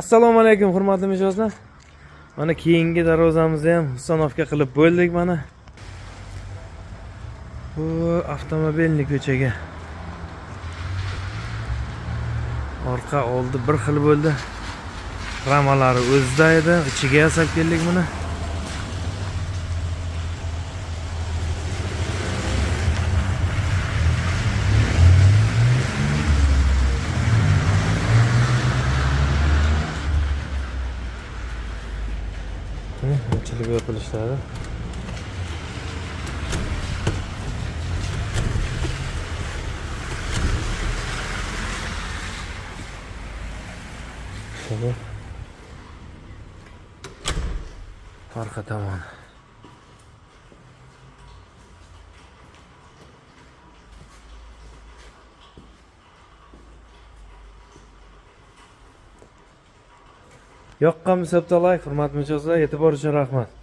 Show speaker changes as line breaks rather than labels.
Assalomu alaykum, hurmatli mijozlar. Mana keyingi darvozamizni ham установка qilib bo'ldik mana. Bu avtomobilni ko'chaga. Orqa oldi bir xil bo'ldi. Ramalari o'zida edi, ichiga yasab keldik buni. Ochilib yopilishlari. Şöyle. Arka tomoni. Yoqqan bo'lsa bitta like, hurmatli mijozlar, e'tibor uchun rahmat.